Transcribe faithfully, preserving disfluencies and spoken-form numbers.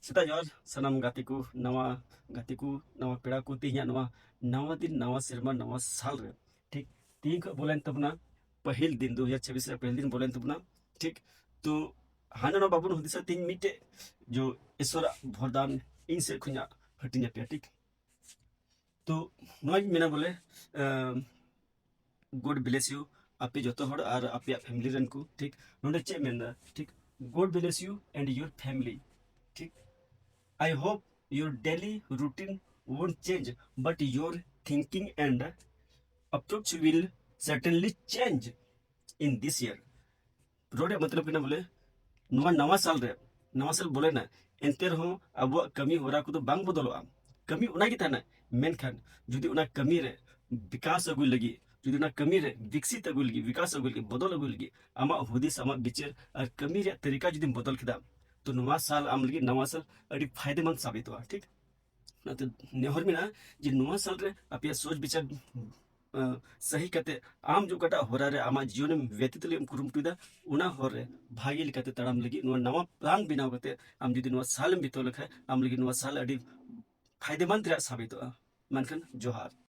ᱥᱮᱛᱟᱜ ᱡᱚᱦᱟᱨ ᱥᱟᱱᱟᱢ ᱜᱟᱛᱮ ᱠᱚ, ᱱᱟᱣᱟ ᱜᱟᱛᱮ ᱠᱚ, ᱱᱟᱣᱟ ᱯᱮᱲᱟ ᱠᱚ᱾ ᱛᱮᱦᱮᱧᱟᱜ ᱱᱚᱣᱟ ᱱᱟᱣᱟ ᱫᱤᱱ, ᱱᱟᱣᱟ ᱥᱮᱨᱢᱟ, ᱱᱟᱣᱟ ᱥᱟᱞ ᱨᱮ, ᱴᱷᱤᱠ ᱛᱮᱦᱮᱧ ᱠᱷᱚᱱ ᱵᱚᱞᱚᱭᱮᱱ ᱛᱟᱵᱚᱱᱟ ᱯᱟᱹᱦᱤᱞ ᱫᱤᱱ, ᱫᱩ ᱦᱟᱡᱟᱨ ᱪᱷᱟᱵᱵᱤᱥ ᱨᱮ ᱯᱟᱹᱦᱤᱞ ᱫᱤᱱ ᱵᱚᱞᱚᱭᱮᱱ ᱛᱟᱵᱚᱱᱟ᱾ ᱴᱷᱤᱠ, ᱛᱚ ᱦᱟᱱᱟ ᱱᱚᱣᱟ ᱵᱟᱵᱚᱱ ᱦᱩᱫᱤᱥᱟ, ᱛᱮᱦᱮᱧ ᱢᱤᱫᱴᱮᱡ ᱡᱚ ᱤᱥᱚᱨᱟᱜ ᱵᱷᱚᱨᱫᱟᱱ ᱤᱧ ᱥᱮᱫ ᱠᱷᱚᱱᱟᱜ ᱦᱟᱹᱴᱤᱧ ᱟᱯᱮᱭᱟ᱾ ᱴᱷᱤᱠ, ᱛᱚ ᱱᱚᱣᱟᱧ ᱢᱮᱱᱟ ᱵᱚᱞᱮ, ᱟᱢ, God bless you, ᱟᱯᱮ ᱡᱚᱛᱚ ᱦᱚᱲ ᱟᱨ ᱟᱯᱮᱭᱟᱜ family ᱨᱮᱱ ᱠᱚ᱾ ᱴᱷᱤᱠ, ᱱᱚᱰᱮ ᱪᱮᱫ ᱢᱮᱱᱫᱟ? ᱴᱷᱤᱠ, God bless you and your family᱾ ᱴᱷᱤᱠ, I hope your daily routine won't change, but your thinking and approach will certainly change in this year. ᱨᱚᱲ ᱨᱮᱭᱟᱜ ᱢᱚᱛᱞᱚᱵ ᱠᱟᱱᱟ ᱵᱚᱞᱮ, ᱱᱚᱣᱟ ᱱᱟᱣᱟ ᱥᱟᱞ ᱨᱮ, ᱱᱟᱣᱟ ᱥᱟᱞ ᱵᱚᱞᱚᱭᱮᱱᱟ, ᱮᱱᱛᱮ ᱨᱮᱦᱚᱸ ᱟᱵᱚᱣᱟᱜ ᱠᱟᱹᱢᱤ ᱦᱚᱨᱟ ᱠᱚᱫᱚ ᱵᱟᱝ ᱵᱚᱫᱚᱞᱚᱜᱼᱟ, ᱠᱟᱹᱢᱤ ᱚᱱᱟ ᱜᱮ ᱛᱟᱦᱮᱱᱟ᱾ ᱢᱮᱱᱠᱷᱟᱱ ᱡᱩᱫᱤ ᱚᱱᱟ ᱠᱟᱹᱢᱤ ᱨᱮ ᱵᱤᱠᱟᱥ ᱟᱹᱜᱩᱭ ᱞᱟᱹᱜᱤᱫ, ᱡᱩᱫᱤ ᱚᱱᱟ ᱠᱟᱹᱢᱤ ᱨᱮ ᱵᱤᱠᱥᱤᱛ ᱟᱹᱜᱩᱭ ᱞᱟᱹᱜᱤᱫ, ᱵᱤᱠᱟᱥ ᱟᱹᱜᱩᱭ ᱞᱟᱹᱜᱤᱫ, ᱵᱚᱫᱚᱞ ᱟᱹᱜᱩᱭ ᱞᱟᱹᱜᱤᱫ ᱟᱢᱟᱜ ᱦᱩᱫᱤᱥ, ᱟᱢᱟᱜ ᱵᱤᱪᱟᱹᱨ ᱟᱨ ᱠᱟᱹᱢᱤ ᱨᱮᱭᱟᱜ ᱛᱟᱹᱨᱤᱠᱟ ᱡᱩᱫᱤᱢ ᱵᱚᱫᱚᱞ ᱠᱮᱫᱟ, ᱛᱚ ᱱᱚᱣᱟ ᱥᱟᱞ ᱟᱢ ᱞᱟᱹᱜᱤᱫ ᱱᱟᱣᱟ ᱥᱟᱞ ᱟᱹᱰᱤ ᱯᱷᱟᱭᱫᱮᱢᱟᱱ ᱥᱟᱵᱤᱛᱚᱜᱼᱟ᱾ ᱴᱷᱤᱠ, ᱚᱱᱟᱛᱮ ᱱᱮᱦᱚᱨ ᱢᱮᱱᱟᱜᱼᱟ ᱡᱮ ᱱᱚᱣᱟ ᱥᱟᱞ ᱨᱮ ᱟᱯᱮᱭᱟᱜ ᱥᱳᱪ ᱵᱤᱪᱟᱨ, ᱟᱸ, ᱥᱟᱹᱦᱤ ᱠᱟᱛᱮ ᱟᱢ ᱡᱮ ᱚᱠᱟᱴᱟᱜ ᱦᱚᱨᱟ ᱨᱮ ᱟᱢᱟᱜ ᱡᱤᱭᱚᱱᱮᱢ ᱵᱮᱛᱤᱛ ᱞᱟᱹᱜᱤᱫ ᱮᱢ ᱠᱩᱨᱩᱢᱩᱴᱩᱭᱮᱫᱟ, ᱚᱱᱟ ᱦᱚᱨ ᱨᱮ ᱵᱷᱟᱜᱮ ᱞᱮᱠᱟᱛᱮ ᱛᱟᱲᱟᱢ ᱞᱟᱹᱜᱤᱫ ᱱᱚᱣᱟ ᱱᱟᱣᱟ plan ᱵᱮᱱᱟᱣ ᱠᱟᱛᱮ ᱟᱢ ᱡᱩᱫᱤ ᱱᱚᱣᱟ ᱥᱟᱞᱮᱢ ᱵᱤᱛᱟᱹᱣ ᱞᱮᱠᱷᱟᱱ ᱟᱢ ᱞᱟᱹᱜᱤᱫ ᱱᱚᱣᱟ ᱥᱟᱞ ᱟᱹᱰᱤ ᱯᱷᱟᱭᱫᱮᱢᱟᱱ ᱨᱮᱭᱟᱜ ᱥᱟᱵᱤᱛᱚᱜᱼᱟ᱾ ᱢᱮᱱᱠᱷᱟᱱ ᱡᱚᱦᱟᱨ᱾